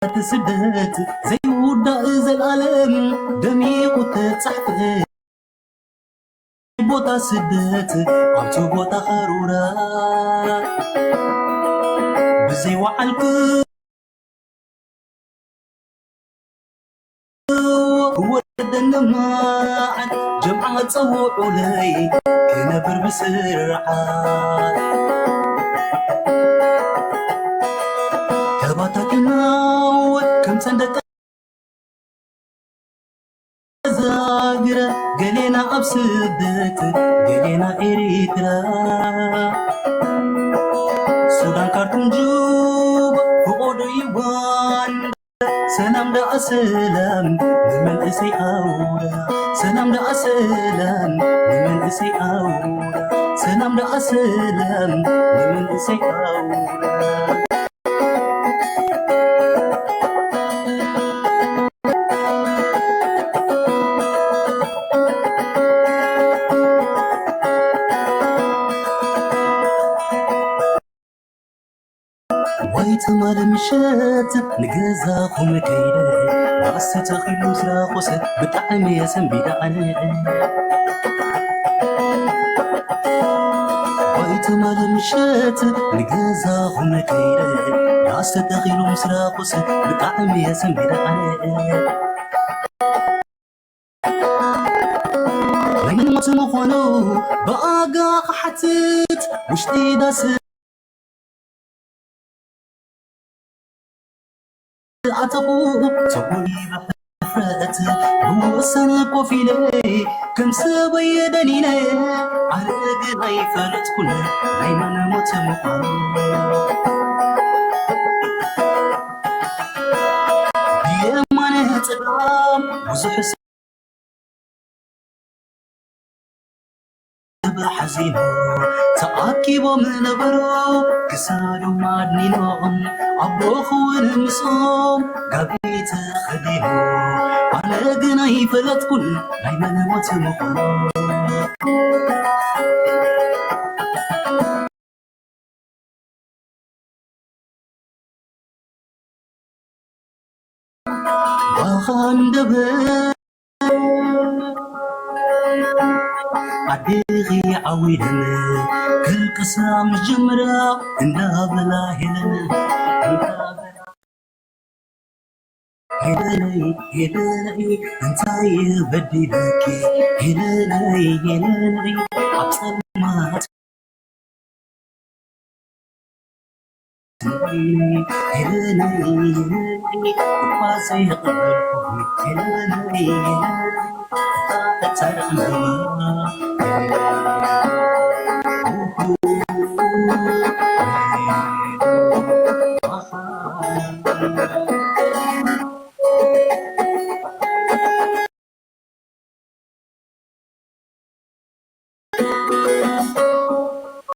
እቲ ስደት ዘይውዳእ ዘልኣለም ደሚቑ ተጻሕፈ። ቦታ ስደት ኣብቲ ቦታ ኸሩራ ብዘይ ወዓልኩ ክወደኒ መዓት ጀምዓ ጸውዑለይ ክነብር ብስርዓት ተባታቲና ከም ሰንደቀ ዛግረ ገሌና ኣብ ስደት ገሌና ኤሪትራ ሱዳን ካርቱም ጁባ ፍቆዶ ዩጋንዳ ሰላም ደኣ ሰላም ንመንእሰይ ኣውራ ሰላም ደኣ ሰላም ንመንእሰይ ኣውራ ሰላም ደኣ ሰላም ንመንእሰይ ኣውራ ወይ ትማል ምሸት ንገዛኹም ከይደ ዳስ ተኺሉ ስራቑስ ብጣዕሚ የሰንቢደ ኣነ ወይ ትማል ምሸት ንገዛኹም ከይደ ዳስ ተተኺሉ ምስራቑስ ብጣዕሚ የሰንቢደ ኣነ ናይ ሞት ምዃኑ ብኣጋ ክሓትት ውሽጢ ዳስ ኣተኹ ሰብኡይ ብሕፍረት ብወሰን ኮፍ ኢለ ከም ሰበይ ደኒነ ኣነ ግን ኣይፈለጥኩን ናይ መን ሞት ምዃኑ ብየማነ ጸጋም ብዙሕ ሰብ ሓዚኑ ተኣኪቦም ነበሩ ክሳዶም ኣድኒኖም ኣቦ ክውን ምስኦም ጋቢ ተኸዲኑ ኣነ ግን ኣይፈለጥኩን ናይ መን ሞት ምዃኑ ባኻ ኣንደበት ኣዴኺ ዓዊደን ከልቅሳ ምስ ጀምራ እንዳበላ ሄለን እንዳበላ ሄለነይ ሄለነይ እንታይ በዲለኪ ሄለነይ ሄለነይ ኣብ ጸልማት